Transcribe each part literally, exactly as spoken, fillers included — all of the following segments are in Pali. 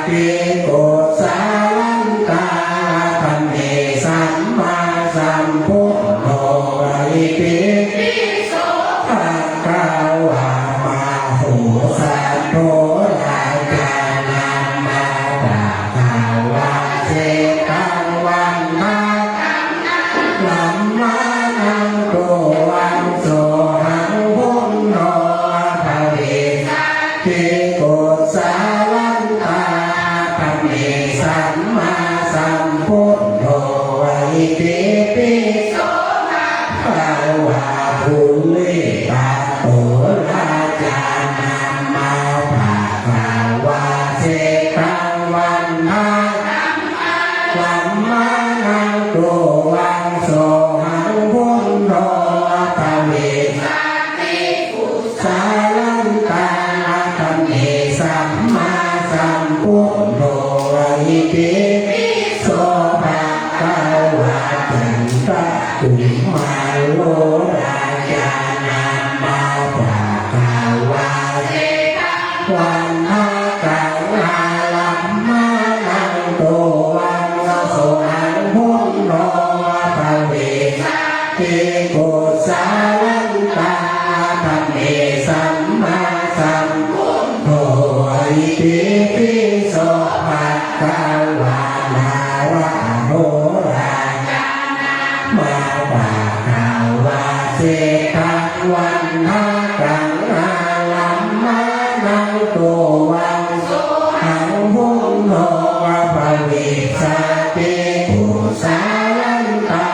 Iti kusalantā dhamme sammāsambuddho iti pi so bhagavā. Mahāsaddo rājānamā bhagavā. Sitaṃ vandāmānanto aṃ sohaṃ puṇṇo bhavissa ti kusalantā dhamme sammāsambuddho iti pi so bhagavā. Purindado rājānamā bhagavā. Sitaṃ vandāmānanto aṃ sohaṃ puṇṇo bhavissa salantā dhamme sammāsambuddho iti pi so bhagavā. Candakumāro rājānamā bhagavā. Vandākaṃ āramānanto aṃ sohaṃ puṇṇo bhavissa ti kusalantā dhamme sammāsambuddho iti pi so bhagavā. Nāḷāgiro rājānamā bhagavā. Sitaṃ vandākaṃ āramānanto aṃ sohaṃ puṇṇo bhavissa ti kusalantā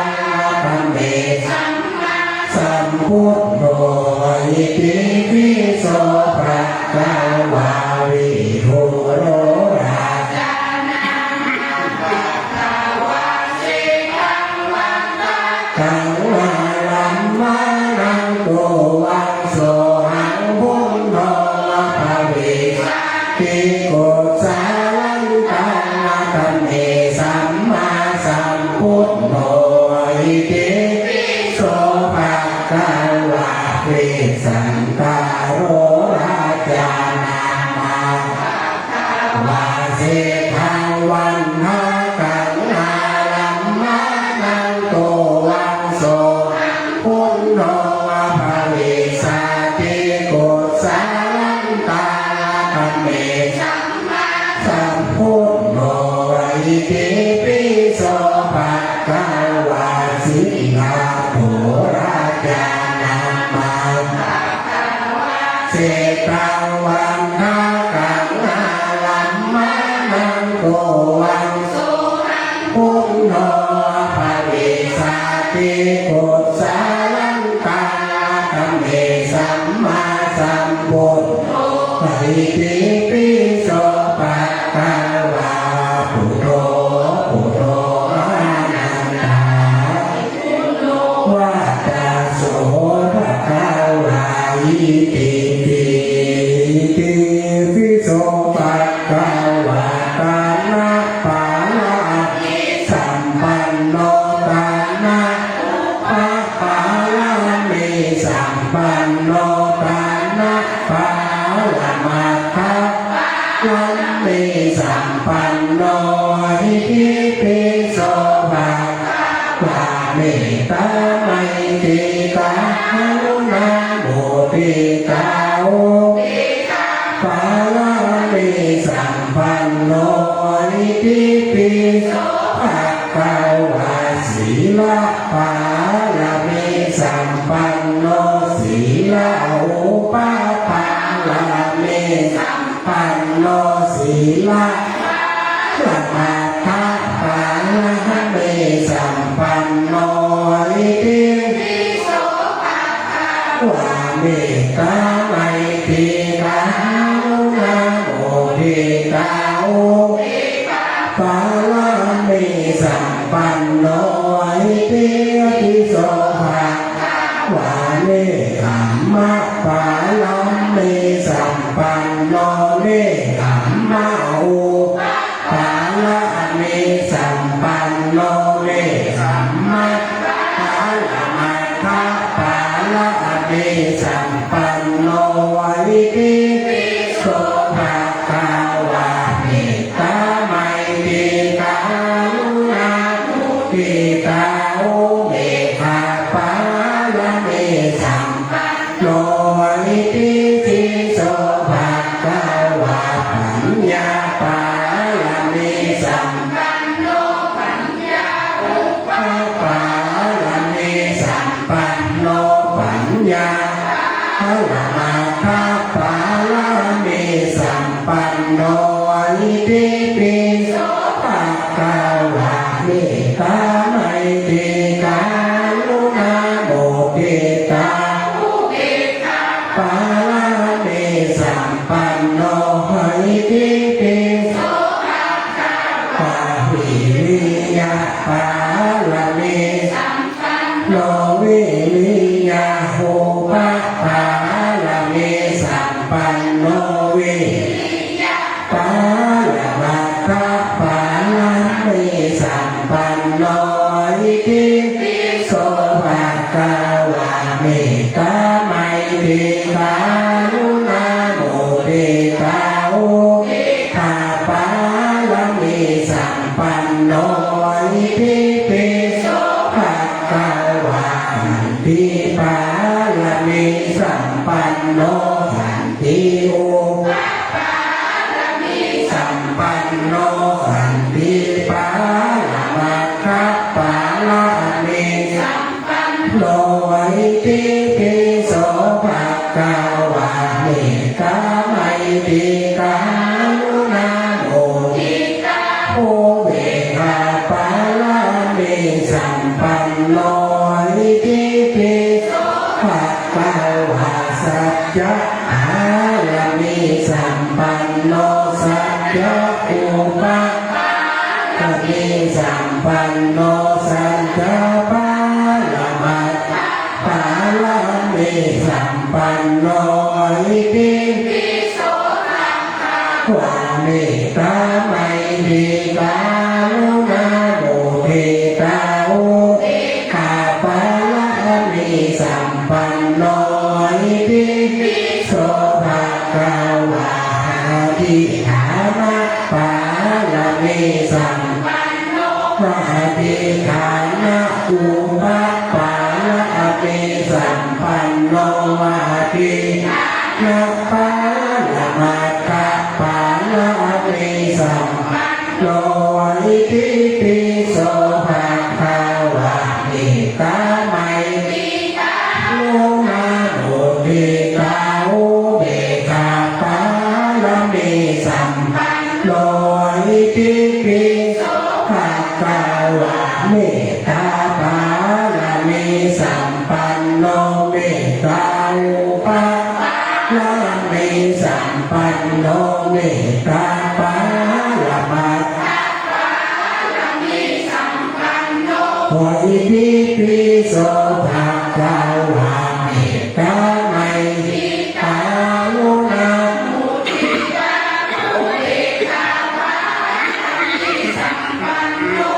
dhamme sammāsambuddho iti pi so bhagavā. Vidūro rājānamā bhagavā. Sitaṃ vandākaṃ āramānanto aṃ sohaṃ puṇṇo bhavissa ti kusalantā dhamme sammāsambuddho iti pi so bhagavā. Vessantaro rājānamā bhagavā. Sitaṃ vandākaṃ āramānanto aṃ sohaṃ puṇṇo bhavissati kusalantā dhamme sammāsambuddho iti pi so bhagavā. Siṅghapo rājānamā bhagavā. Sitaṃ vandākaṃ āramānanto aṃ sohaṃ puṇṇo bhavissati kusalantā dhamme sammāsambuddho iti pi so bhagavā. Buddho buddho anantā vata so bhagavā iti pi. Iti pi so bhagavā. Dāna pāramī sampanno dāna upapāramī sampanno dāna paramattha pāramī sampanno iti pi so bhagavā. Mettā maitrī karuṇā muditā upekkhā pāramī sampanno iti pi so bhagavā. Sīla pāramī sampanno sīla upapāramī sampanno sīla paramattha pāramī sampanno iti pi so bhagavā. Mettā maitrī karuṇā muditā upekkhā pāramī sampanno iti pi so bhagavā. Nekkhamma pāramī sampanno nekkhamma upapāramī sampanno nekkhamma paramattha pāramī sampanno iti pi so bhagavā. Mettā pāramī sampanno paññā, upapāramī sampanno paññā, paramattha pāramī sampanno, itipi so bhagavā. Mettā maitrī karuṇā muditā pāramī sampanno, itipi so bhagavā. Viriya pāramī sampanno, viriya upapāramī sampanno, viriya paramattha pāramī sampanno, itipi so bhagavā. Mettā maitrī karuṇā muditā upekkhā pāramī sampanno, itipi so bhagavā. Khanti pāramī sampanno, khanti upapāramī sampanno, khanti paramattha pāramī sampanno, itipi so bhagavā. Mettā maitrī karuṇā muditā upekkhā pāramī sampanno, itipi so bhagavā. Sacca pāramī sampanno, sacca upapāramī sampanno, sacca paramattha pāramī sampanno, itipi so bhagavā. Mettā maitrī karuṇā muditā upekkhā pāramī sampanno, itipi so bhagavā. Adhiṭṭhāna pāramī sampanno, adhiṭṭhāna upapāramī sampanno, adhiṭṭhāna paramattha pāramī sampanno, itipi so bhagavā. Mettā maitrī karuṇā muditā upekkhā pāramī sampanno, itipi so bhagavā. Mettā pāramī sampanno, mettā upapāramī sampanno, mettā paramattha pāramī sampanno, itipi so bhagavā. Mettā maitrī karuṇā muditā upekkhā pāramī sampanno,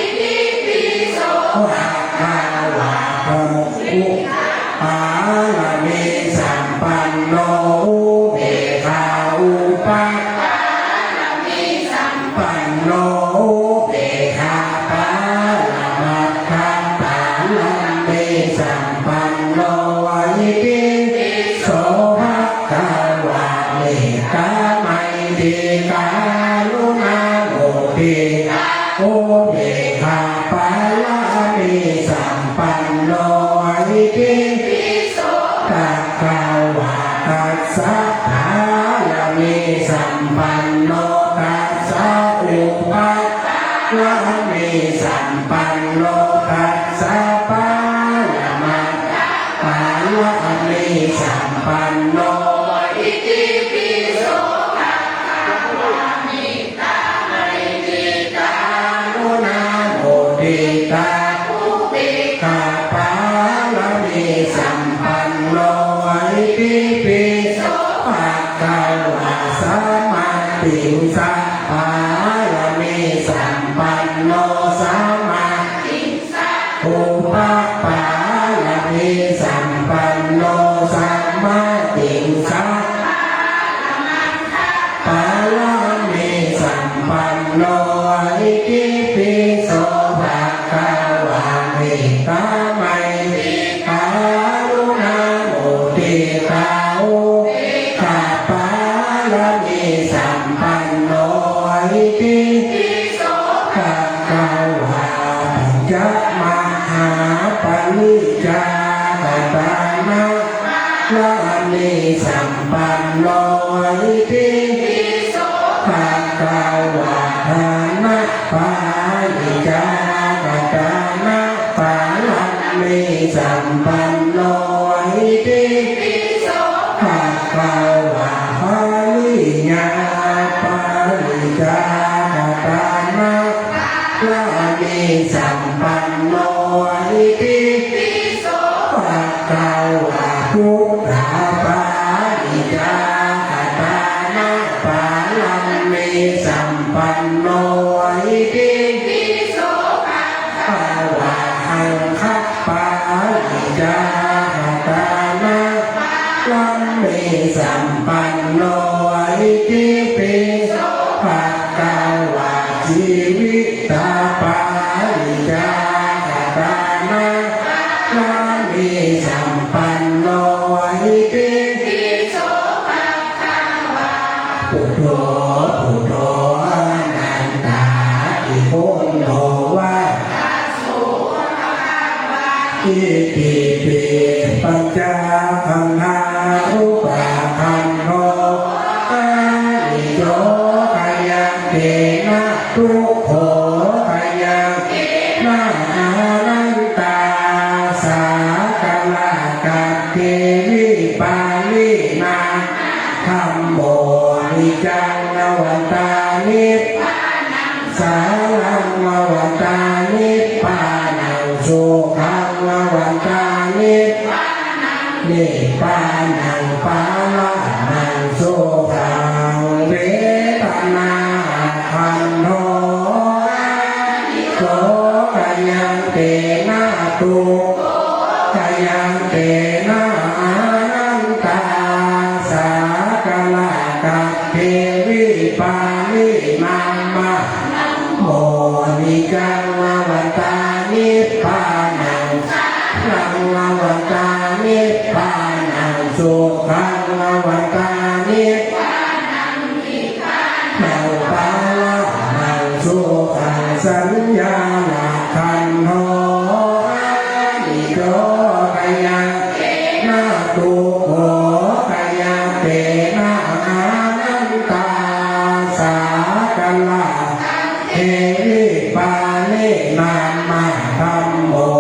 itipi so bhagavā. Upekkhā pāramī sampanno, upekkhā upapāramī sampanno, upekkhā paramattha pāramī sampanno, itipi so bhagavā. Mettā maitrī karuṇā muditā upekkhā pāramī sampanno, itipi so bhagavā. Dasa pāramī sampanno, dasa upapāramī sampanno, dasa paramattha pāramī sampanno, itipi so bhagavā. Mettā maitrī karuṇā muditā upekkhā pāramī sampanno, itipi so bhagavā. Samādhiṃsa pāramī sampanno, samādhiṃsa upapāramī sampanno, samādhiṃsa pāramī sampanno, itipi so bhagavā. Mettā maitrī karuṇā muditā upekkhā pāramī sampanno, sampanno iti. Bhagavā dānapārijākadānapāramī sampanno iti. Bhagavā ariyaparijākadānapāramī sampanno iti. Bhagavā buddhapārijākadānapāramī sampanno iti. Bhagavā saṅghapārijākadānapāramī sampanno iti. Bhagavā jīvitapārijākadānapāramī sampanno iti. Buddho buddho anantādiguṇo va itipi pañcakkhandhārūpakkhandho anicco khayaṃ tena dukkho khayaṃ tena anattā sakkarakkhaṃ vipariṇāmadhammo niccaṃ avatā nibbānaṃ saraṇaṃ avatā nibbānaṃ sukhaṃ avatā nibbānaṃ nibbānaṃ paramaṃ sukhaṃ. Vedanākkhandho anicco khayaṃ tena dukkho khayaṃ tena anattā sakkarakkhaṃ vipariṇāmadhammo niccaṃ avatā nibbānaṃ saraṇaṃ avatā nibbānaṃ sukhaṃ avatā nibbānaṃ paramaṃ sukhaṃ. Saññākkhandho anicco khayaṃ tena dukkho khayaṃ tena anattā sakkarakkhaṃ vipariṇāmadhammo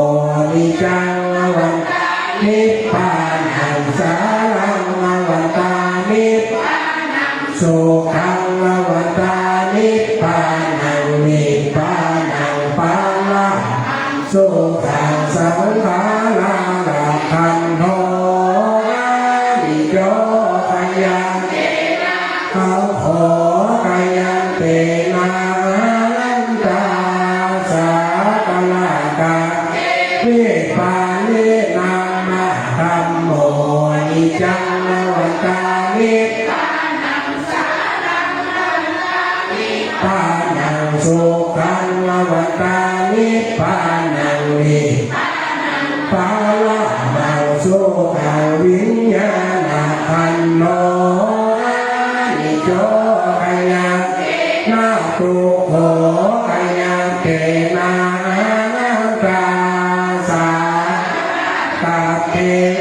niccaṃ avatā nibbānaṃ saraṇaṃ avatā nibbānaṃ sukhaṃ avatā nibbānaṃ nibbānaṃ paramaṃ sukhaṃ. Saṅkhārakkhandho anicco khayaṃ tena dukkho khayaṃ tena anattā sakkarakkhaṃ vipariṇāmadhammo niccaṃ avatā nibbānaṃ saraṇaṃ avatā nibbānaṃ sukhaṃ avatā nibbānaṃ nibbānaṃ paramaṃ sukhaṃ. Viññāṇakkhandho anicco khayaṃ tena dukkho khayaṃ tena anattā sakkarakkhaṃ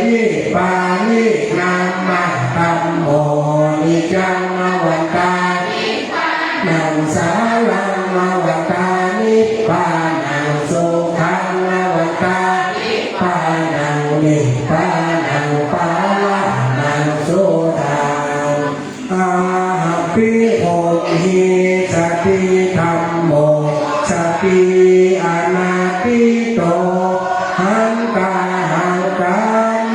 vipariṇāmadhammo niccaṃ avatā nibbānaṃ saraṇaṃ avatā nibbānaṃ sukhaṃ avatā nibbānaṃ nibbānaṃ paramaṃ sukhaṃ. Ahampi homi sati dhammo sati anatīto hantāhaṃ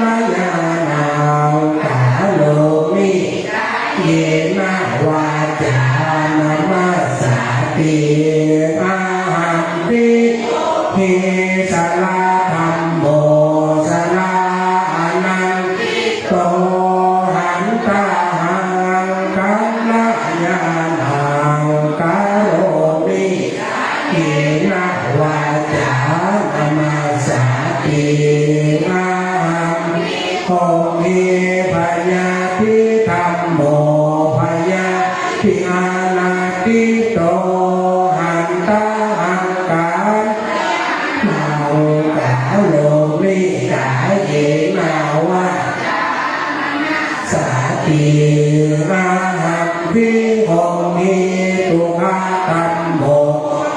kalyāṇaṃ karomi kāyena vācāya namassāti. Ahampi homi sara dhammo sara anatīto hantāhaṃ kalyāṇaṃ karomi kāyena vācāya namassāti. Ahampi homi bhayāti dhammo bhayāti anatīto hantāhaṃ kalyāṇaṃ karomi kāyena vācāya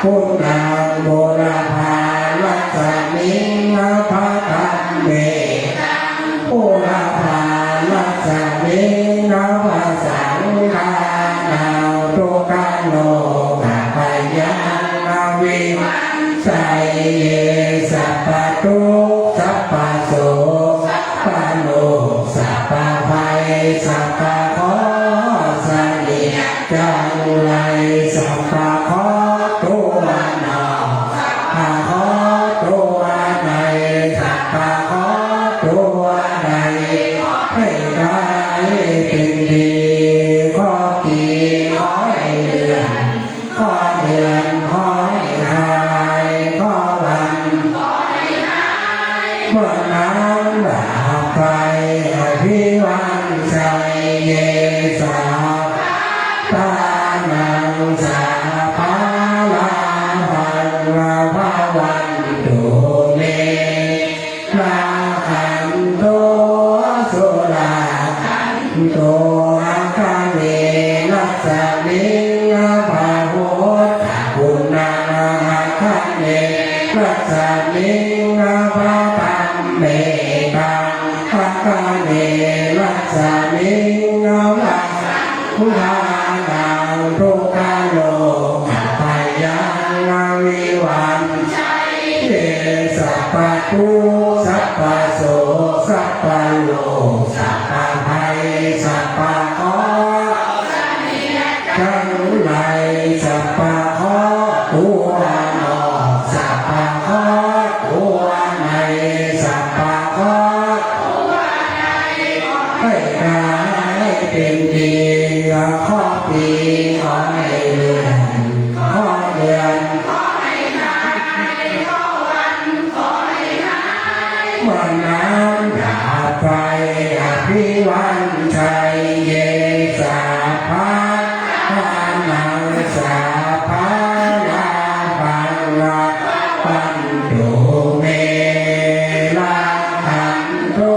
Guṇaṃ būrapā rasmiṃ bhadante taṃ būrapā rasmiṃ bhadante saṅghānaṃ dukkharogabhayaṃ vivañjaye sabbadukkha sabbasoka sabbaroga sabbabhaya sabba เคราะห์เสนียดจัญไร สัพพะเคราะห์ตัวนอก สัพพะเคราะห์ตัวใน สัพพะเคราะห์ตัวใน ให้กลายเป็นดี เคราะห์ปีขอให้เลื่อน เคราะห์เดือนขอให้หาย เคราะห์วัน เมื่อน้ำดับไป อภิวัญชัยเย สัพพะทานัง สัพพะลาภัง ภะวันตุเม รักขันตุ สุรักขันตุ อัคคเน รัสมิง พระพุทธคุณัง อัคคเน รัสมิง พระธัมเมตัง อัคคเน รัสมิง พระสังฆานัง dukkharogabhayaṃ vivañjaye sabbadukkha sabbasoka sabbaroga sabbabhaya sabba เคราะห์ ทั้งหลาย สัพพะเคราะห์ตัวนอก สัพพะเคราะห์ตัวใน สัพพะเคราะห์ตัวใน ให้กลายเป็นดี เคราะห์ปีขอให้เลื่อน เคราะห์เดือนขอให้หาย เคราะห์วันขอให้หาย เมื่อน้ำดับไป อภิวัญชัยเย สัพพะทานัง สัพพะลาภัง ภะวันตุเม รักขันตุ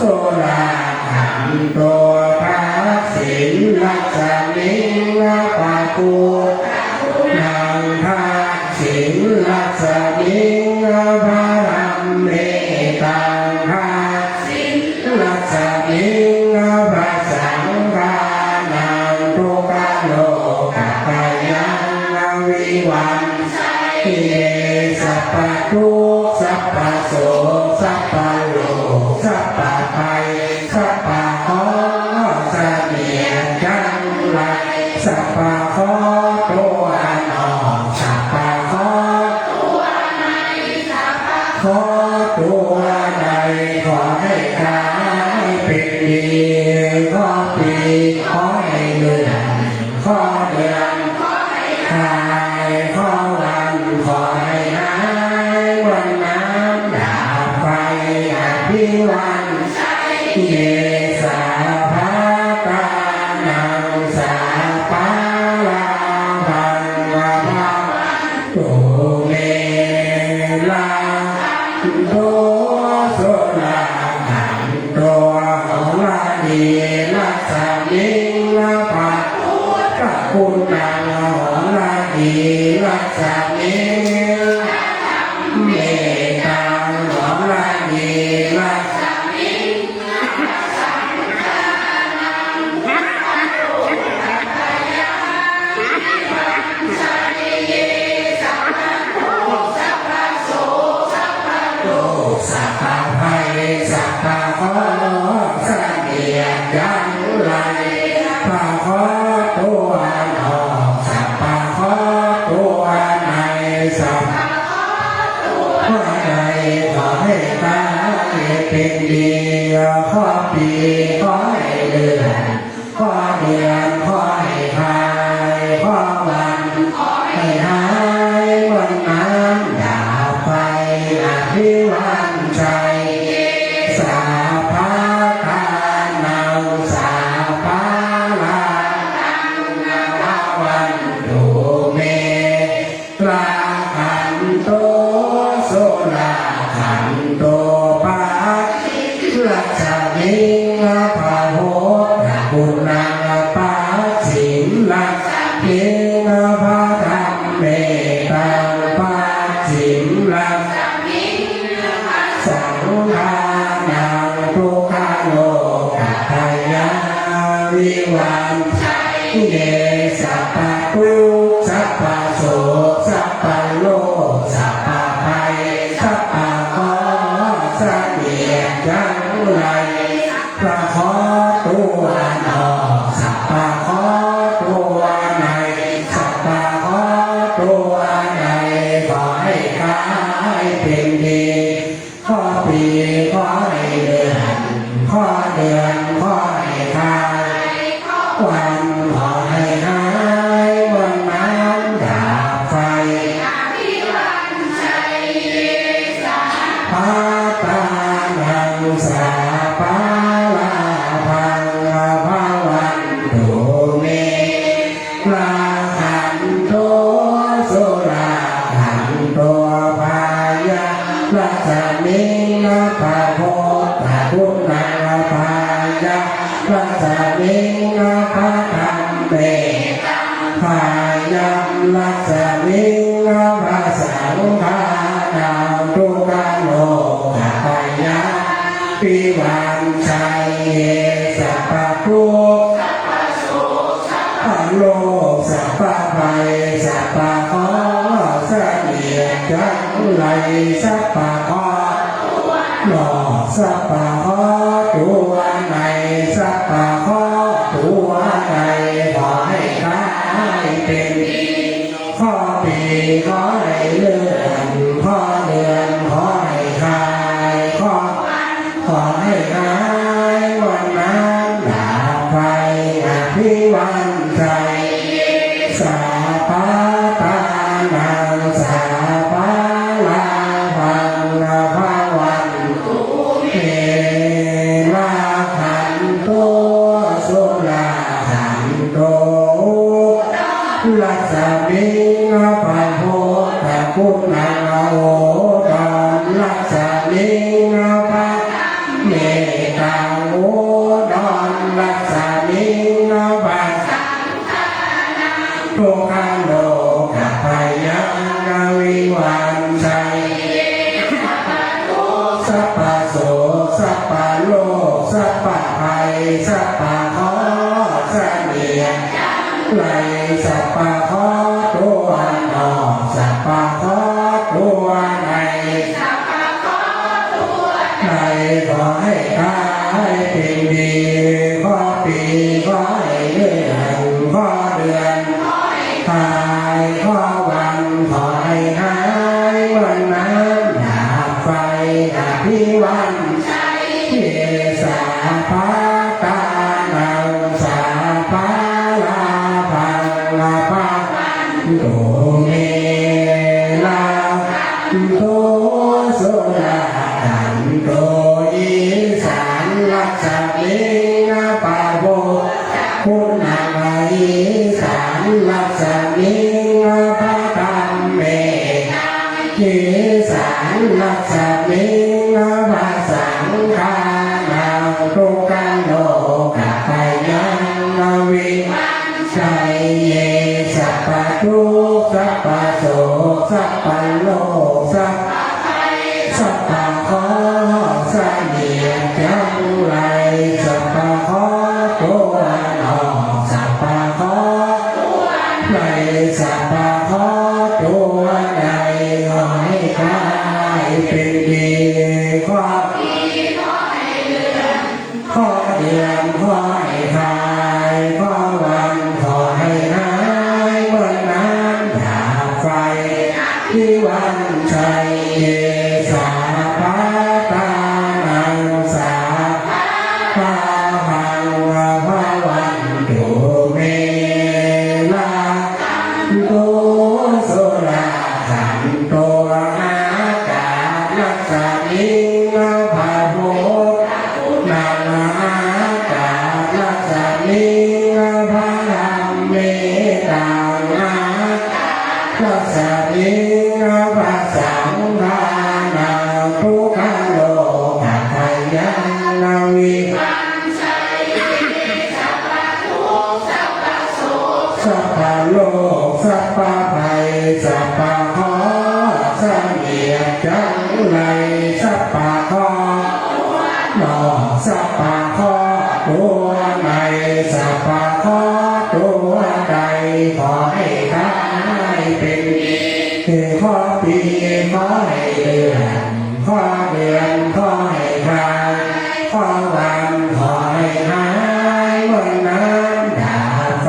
สุรักขันตุ ทักษิณรัสมิง พระพุทธคุณัง ทักษิณรัสมิง พระธัมเมตัง ทักษิณรัสมิง พระสังฆานัง dukkharogabhayaṃ vivañjaye sabbadukkha sabbasoka sabbaroga sabbabhaya สัพพะเคราะห์เสนียดจัญไร สัพพะเคราะห์ตัวนอก สัพพะเคราะห์ตัวใน สัพพะเคราะห์ตัวใน ขอให้กลายเป็นดี เคราะห์ปีขอให้เลื่อน เคราะห์เดือนขอให้หาย เคราะห์วันขอให้หาย วันน้ำดับไป อภิวัญชัยเย สัพพะทานัง สัพพะลาภัง ภะวันตุเม รักขันตุ สุรักขันตุ หรดีรัสมิง พระพุทธคุณัง หรดีรัสมิง เมตัง หรดีรัสมิง สัพพะภัยสัพพะเคราะห์เสนียดจัญไร สัพพะเคราะห์ตัวนอก สัพพะเคราะห์ตัวใน สัพพะเคราะห์ตัวใน ขอให้กลาย เป็นดี ข้อปีขอให้เลื่อน ข้อเดือนขอให้คลาย ข้อวันขอให้หาย มวลน้ำดับไฟ อภิวาทชัยเย สัพพะทานัง สัพพะลาภัง อภะวันตุเม รักขันตุ สุรักขันตุ ปัจฉิมรัสมิง พระพุทธคุณัง ปัจฉิมรัสมิง พระธัมเมตัง ปัจฉิมรัสมิง พระสังฆานัง ทุกขโรคภัยาวิวัชชัยเย สัพพะทุกข์ สัพพะโศก สัพพะโรค สัพพะภัย สัพพะเคราะห์ เสนียดจัญไร สัพพะเคราะห์ตัวนอก สัพพะเคราะห์ตัวใน สัพพะเคราะห์ตัวใน ขอให้กลายเป็นดี ข้อปีขอให้เลื่อน ข้อเดือนขอให้คลาย ข้อวันขอให้หาย มวลน้ำดับไฟ อภิวาทชัยเย สัพพะทานัง สัพพะลาภัง อภะวันตุเม รักขันตุ สุรักขันตุ พยารัสมิง พระพุทธคุณัง พยารัสมิง พระธัมเมตัง พยารัสมิง พระสังฆานัง ทุกขโรคภัยาวิวัชชัยเย สัพพะทุกข์ พระโรค สัพพะภัย สัพพะเคราะห์ เสนียดจัญไร สัพพะเคราะห์ตัวนอก สัพพะเคราะห์ตัวใน สัพพะเคราะห์ตัวใน ขอให้กลายเป็นดี ข้อปีขอให้เลื่อน ข้อเดือนขอให้คลาย ข้อวันขอให้หาย มวลน้ำดับไฟ อภิวาทชัยเย สัพพะทานัง สัพพะลาภัง อภะวันตุเม รักขันตุ สุรักขันตุ รัสมิง พระพุทธคุณัง อุดรรัสมิง พระเมตัง อุดรรัสมิง พระสังฆานัง ทุกขโรคภัยาวิวัชชัยเย สัพพะทุกข์ สัพพะโศก สัพพะโรค สัพพะภัย สัพพะเคราะห์ เสนียดจัญไร สัพพะเคราะห์ตัวนอก สัพพะเคราะห์ตัวใน สัพพะเคราะห์ตัวใน ขอให้กลายเป็นดี ข้อปีขอให้เลื่อน ข้อเดือนขอให้คลาย ข้อวันขอให้หาย มวลน้ำดับไฟ อภิวาทชัยเย สัพพะทานัง สัพพะลาภัง อภะวันตุเม รักขันตุ สุรักขันตุ อีสานรัสมิง พระพุทธคุณัง อีสานรัสมิง พระธัมเมตัง อีสานรัสมิง พระสังฆานัง ทุกขโรคภัยาวิวัชชัยเย สัพพะทุกข์ สัพพะโศก สัพพะโรค สัพพะภัย สัพพะเคราะห์ เสนียดจัญไร สัพพะเคราะห์ตัวนอก สัพพะเคราะห์ตัวใน สัพพะเคราะห์ตัวใน ขอให้กลายเป็นดี ข้อปีขอให้เลื่อน ข้อเดือนขอให้คลาย ข้อวันขอให้หาย มวลน้ำดับไฟ อภิวาทชัยเย สัพพะทานัง ไร สัพพะเคราะห์นอก สัพพะเคราะห์ตัวใน สัพพะเคราะห์ตัวใด ขอให้คลายเป็น เคราะห์ปี ขอให้เลื่อน เคราะห์เดือน ขอให้คลาย เคราะห์วัน ขอให้หาย มลน้ำดับไฟ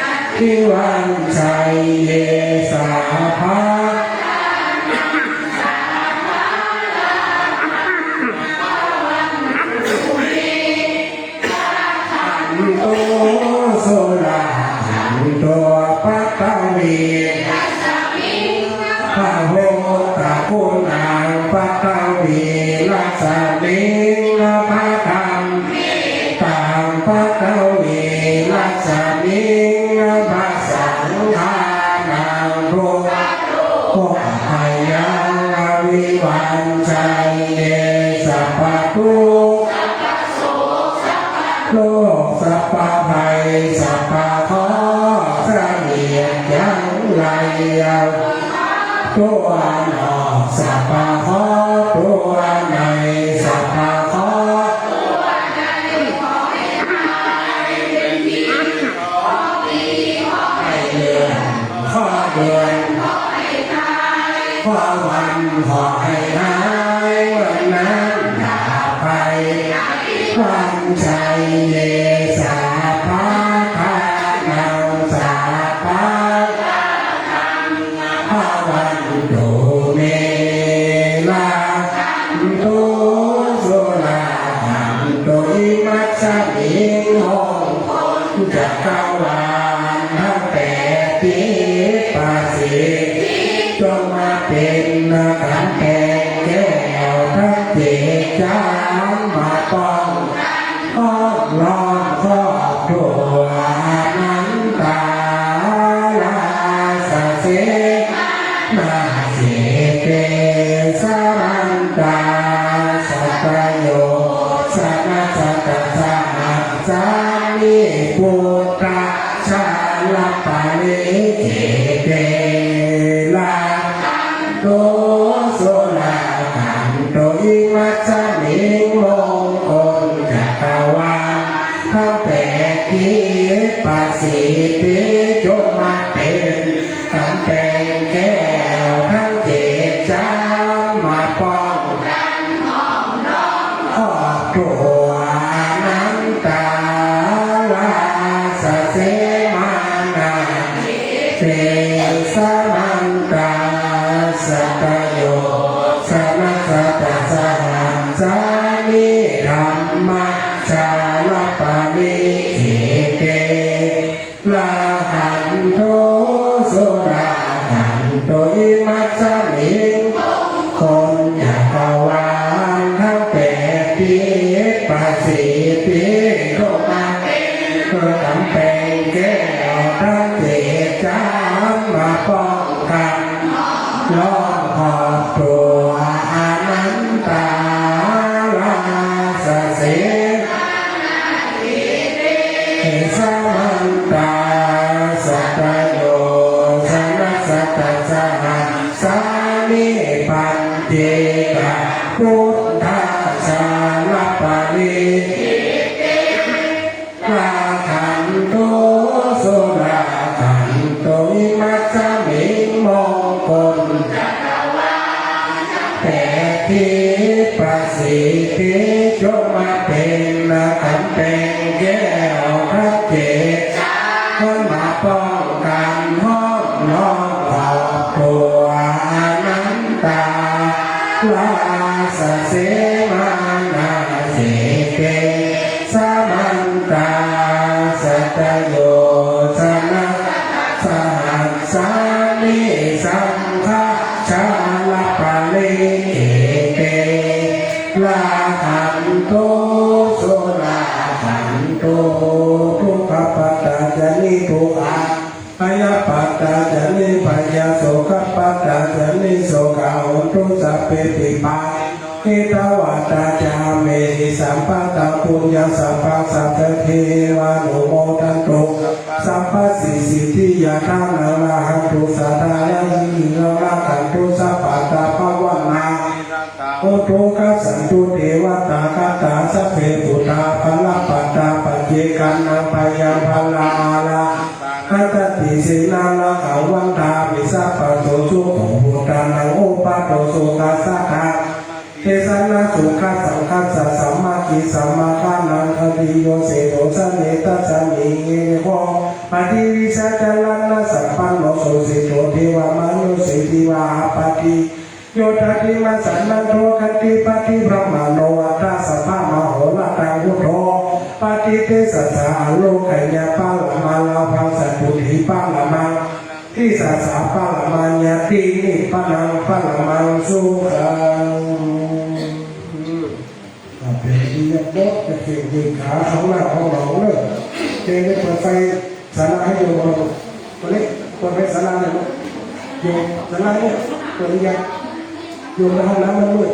อภิวัญชัยเย สัพพะ โต โสระขันโต ปัตตวี พระโหตะกุณัง ปัตตวีรัสมิง พระธัมเมตัง ปัตตวีรัสมิง พระสังฆานัง พุทโธ พยัง อภิวัญชัยเย สัพพะทุกข์ โรคสัพพะภัย สัพพะเคราะห์ เสนียดจัญไร ตัวนอก สัพพะเคราะห์ตัวใน สัพพะเคราะห์ ให้เลื่อน เคราะห์เดือน เคราะห์วัน ขอให้หาย วันนั้นดับไป วันชัยเย สัพพะทานัง สัพพะ พะวันตุเม รักขันตุ สุรักขันตุ อิมัสสมิง มงคลจักรวาลทั้งแปด ทิพย์ประสิทธิ จงมาเป็นกำแพงแก้วทั้งเจ็ด จามมาป้อง ห้อมล้อมครอบทั่ว อนันตาราสเสนาสีเต สมันตา สัตโยชนะสัตสหัสสานิ พุทธชาลปริเจเต รักขันตุ สุรักขันตุ อิมัสสมิง มงคลจักรวาลทั้งแปด ทิพย์ประสิทธิ จงมาเป็นกำแพงแก้วทั้งเจ็ด จามมาป้องกัน ครอบทั่ว อนันตาราสเสมานาเต สมันตา สัตโยชนะสัตสหัสสานิ ธัมมชาลปริเจเต รักขันตุ สุรักขันตุ อิมัสสมิง มงคลจักรวาลทั้งแปด ทิพย์ประสิทธิ จงมาเป็นกำแพงแก้วทั้งเจ็ด จามมาป้องกัน ล้อมครอบทั่ว อนันตาราสเส สมันตา สัตโยชนะสัตสหัสสานิ ปัจเจกพุทธชาลปริรักขันตุ สุรักขันตุ อิมัสสมิง มงคลจักรวาลแปด ทิพย์ประสิทธิ จงมาเป็นกำแพงแก้วทั้งเจ็ด จามมาป้องกันห้อมล้อมครอบทั่ว อนันตาราสเสมานาเสเต สมันตา สัตโยชนะสัตสหัสสานิ สังฆชาลปริเจเต รักขันตุ สุรักขันตุ ทุกขปัตตาจานิ ทุกข Bhayappattā ca nibbhayā, sokappattā ca nissokā, hontu sabbepi pāṇino. Hitvānānāmehi sabbattha, puññasampadaṃ sabbe devānumodantu, sabbasiddhiyā. Dānaṃ dadantu saddhāya, sīlaṃ rakkhantu sabbadā, bhāvanā Hotu, gacchantu devatāgatā, sabbe buddhā balappattā, paccekānaṃ bhayaṃ balaṃ, ārāhaṃ gacchanti senāragaṃ. Vandāmi sabbaso, sukho buddhānaṃ uppādo, sukhassa dhammadesanā, sukhassa saṅghassa sāmaggī, samaggānaṃ ādiyo seṭṭho, jāne dassāmi imeho. Paṭivijjācaraṇasampanno, susikkhito devamanussesivā, āpatti yo cābhivassanattho, khantipaṭibhaṇāno, atha sabbamahorattaṃ, buddho paṭittesattha, ālokeyya paramālapaṃ, santuṭṭhiparamaṃ disā, sā paramaṃ ñāti, nibbānaṃ paramaṃ sukhaṃ. อ่า เป็นที่เรียบร้อย จะเข่งยืนขา เอาหน้าเอาหนองเลย เจนไปเปิดไฟศาลาให้โยมเรา วันนี้เปิดไฟศาลาเลย โยมศาลาเนี่ย เปิดหรือยัง โยมในห้องน้ำมันมืด